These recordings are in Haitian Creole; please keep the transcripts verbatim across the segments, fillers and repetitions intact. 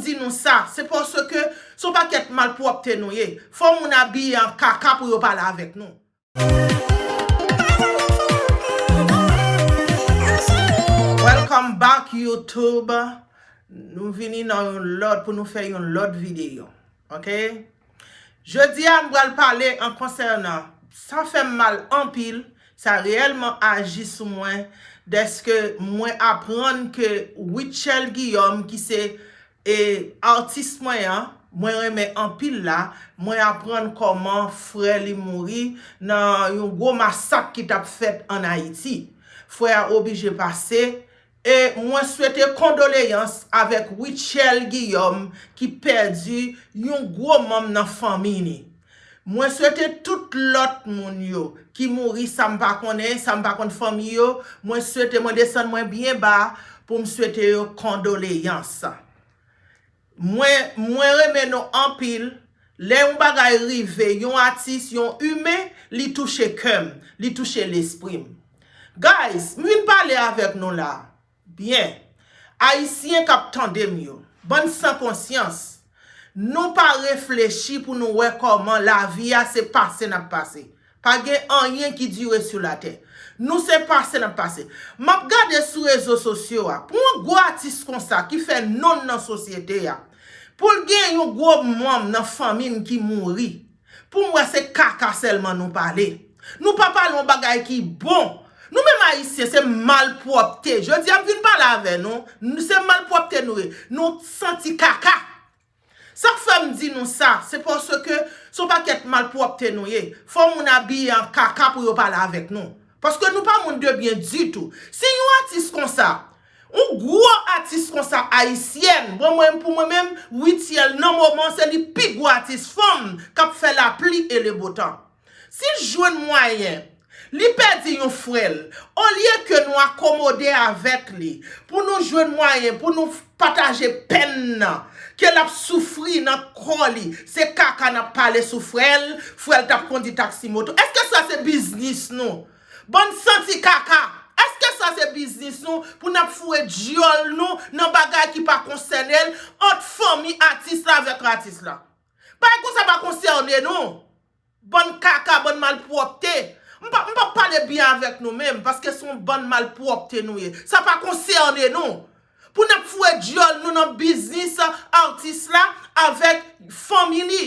di nou sa, se paske se yon pakèt malpwòpte nou ye. Fò moun abiye an kaka pou yo pale avèk nou. Welcome back YouTube. Nou vini nan yon lòt, pou nou fè yon lòt videyo. Ok? Jodi a m pral pale an konsènan, sa fè m mal anpil, sa reyèlman aji sou mwen, dèske mwen aprann ke Rutshelle Guillaume, ki se e atis mwen an, mwen renmen anpil la, mwen aprann kòman frè li mouri nan yon gwo masak ki t ap fèt ann Ayiti. Frè a oblije pase, e mwen swete kondoleyans avèk Rutshelle Guillaume ki pèdi yon gwo manm nan fanmi li. Mwen swete tout lòt moun yo ki mouri, sa m pa konnen, sa m pa konn fanmi yo, mwen swete, mwen desann mwen byen ba pou m swete yo kondoleyans. Mwen, mwen renmen nou anpil. Lè yon bagay rive yon atis, yon imen, li touche kè m, li touche lespri m. Guys, m vin pale avèk nou la. Byen. Ayisyen k ap tande m yo, bann san konsyans, nou pa reflechi pou nou wè kòman lavi a se pase n ap pase. Pa gen anyen ki dire sou latè. Nou se pase n ap pase. M ap gade sou rezo sosyo a, pou yon gwo atis konsa ki fè non l nan sosyete a, pou l gen yon gwo manm nan fanmi n ki mouri, pou m wè se kaka sèlman nou pale. Nou pa pale yon bagay ki bon. Nou menm Ayisyen, se malpwòpte. Jodi a, m vin pale avè nou, n-, se malpwòpte nou ye. Nou santi kaka. Sa k fè m di nou sa, se paske se yon pakèt malpwòpte nou ye. Fò moun abiye an kaka pou yo pale avèk nou. Paske nou pa moun de byen ditou. Si yon atis konsa, yon gwo atis konsa ayisyèn, bon, mwen, pou mwen menm, Rutshelle, nan moman, se li pi gwo atis fanm k ap fè lapli e lebotan. Si l jwenn mwayen, li pèdi yon frè l, olye ke nou akomode avèk li, pou nou jwenn mwayen, pou nou pataje pèn nan, ke l ap soufri nan kò li, se kaka n ap pale sou frè l, frè l t ap kondi taksi moto. Èske sa se biznis nou? Bann santi kaka! Èske sa se biznis nou pou n ap foure dyòl nou nan bagay ki pa konsène l ant fanmi atis la avèk atis la? Bagay konsa pa konsène nou. Bann kaka, bann malpwòpte. M p ap, m p ap pale byen avèk nou menm, paske se yon bann malpwòpte nou ye. Sa pa konsène nou. Pou n ap foure dyòl nou nan biznis atis la avèk fanmi li.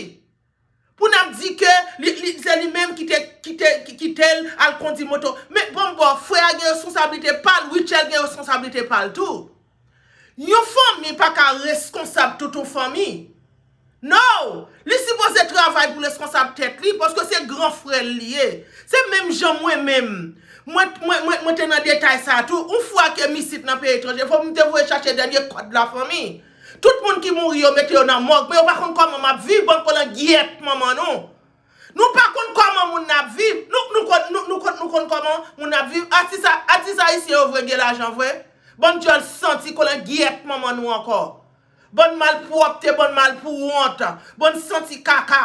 Pou n ap di ke li, li, se li menm ki te, ki te, ki kite l al kondi moto. Men bon, bon, frè a gen responsablite pa l, Rutshelle gen responsablite pa l tou. Yon fanmi pa ka reskonsab tout yon fanmi. No! Li sipoze travay pou l reskonsab tèt li, paske se gran frè l li ye. Se menm jan mwen menm. Mwen, mwen, mwen, mwen te nan detay sa a tou. Yon fwa ke m isit nan peyi etranje, fò m te voye chache dènye kòd lafanmi. Tout moun ki mouri, yo mete yo nan mòg, men yo pa konn kòman m ap viv, bann kolangyèt manman nou. Nou pa konn kòman moun nan ap viv. Nou, nou konn, nou, nou konn, nou konn kòman moun nan ap viv. Atis a-, atis ayisyen yo vre gen lajan vre. Bann dyòl santi kolangyèt manman nou ankò. Bann malpwòpte, bann malpouwont, bann santi kaka.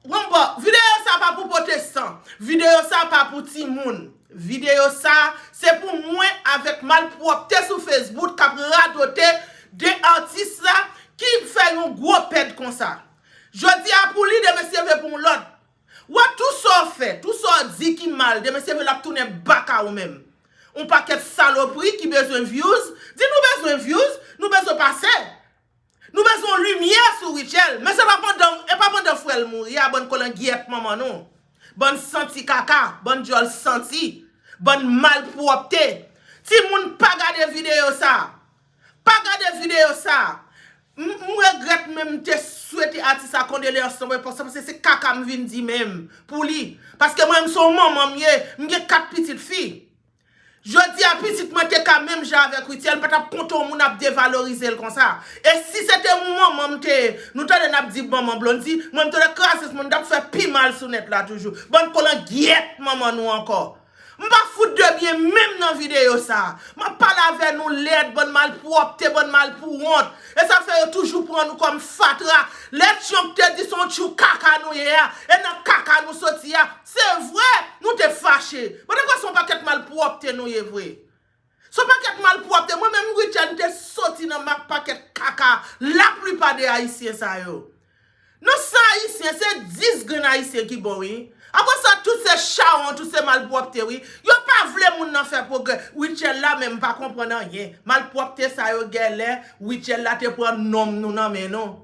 Bon, bon, videyo sa pa pou pwotestan. Videyo sa pa pou timoun. Videyo sa, se pou mwen avèk malpwòpte sou Facebook k ap radote de atis la ki fè yon gwo pèd konsa. Jodi a pou li, demen se vre pou yon lòt. Wè, tou sa w fè, tou sa w di ki mal, demen se vre l ap tounen baka ou menm. Yon pakèt salopri ki bezwen views, di nou bezwen views, nou bezwen pase. Nou bezwen yon limyè sou Rutshelle, men se pa pandan, e pa pandan frè l mouri a, bann kolangyèt manman nou. Bann santi kaka, bann dyòl santi, bann malpwòpte. Timoun pa gade videyo sa. Pa gade videyo sa. M, m regrèt men m te swete atis sa kondoleyans lan, paske se kaka m vin di menm pou li. Paske mwen menm se yon manman m ye, m gen kat pitit fi. Jodi a pitit mwen te ka menm jan avèk Rutshelle, m pa t ap kontan yon moun ap devalorize l konsa. E si se te yon manman m te ye, nou tande n ap di manman Blondy, mwen m t ap kraze moun, m t ap fè pi mal sou nèt la toujou. Bann kolangyèt manman nou ankò. M pa fout de byen menm nan videyo sa. M ap pale avè nou lèd, bann malpwòpte, bann malpouwont. E sa fè yo toujou pran nou kòm fatra. Lè Trump te di se yon tchou kaka nou ye a, e nan kaka nou soti a. Se vre, nou te fache. Bon, dakò, se yon pakèt malpwòpte nou ye vre. Se yon pakèt malpwòpte. Mwen menm, Rutshelle, m te soti nan mak pakèt kaka. Lapli de ayisyen sa yo. Nan san ayisyen, se dis grenn ayisyen ki bon, wi. Apre sa, tout se chawon, tout se malpwòpte, wi. Yo pa vle moun nan fè pwogrè. Rutshelle la menm pa konprann anyen. Malpwòpte sa yo genlè, Rutshelle la te pran nonm nou nan men nou.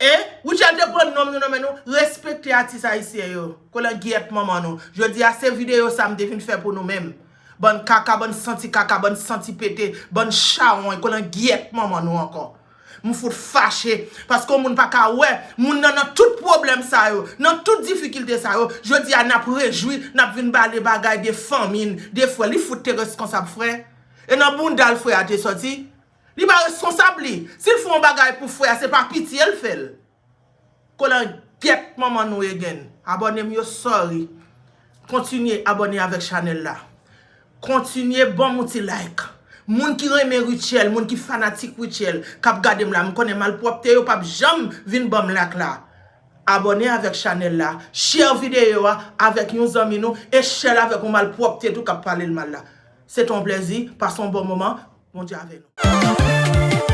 E, Rutshelle te pran nonm nou nan men nou. Respekte atis ayisyen yo. Kolangyèt manman nou. Jodi a, se videyo sa m te vin fè pou nou menm. Bann kaka, bann santi kaka, bann santi pete, bann chawon, kolangyèt manman nou ankò. M fout fache, paske yon moun pa ka wè, moun nan nan tout pwoblèm sa yo, nan tout difikilte sa yo, jodi a n ap rejwi, n ap vin pale bagay de fanmi n, de frè, li fout te reskonsab frè. E nan bounda l frè a te sòti. Li pa reskonsab li. Si l fè yon bagay pou frè a, se pa pitye l fè l. Kolangyèt manman nou egen. Abòne m yo, sorry. Kontinye abòne avèk chanèl la. Kontinye ban m yon ti like. Moun ki renmen Rutshelle, moun ki fanatik Rutshelle, k ap gade m la, m konnen malpwòpte yo p ap janm vin ban m like la. Abòne avèk chanèl la, share videyo a avèk yon zanmi nou, e share l avèk yon malpwòpte tou k ap pale l mal la. Se te yon plèzi, pase yon bon moman, Bondye avè nou.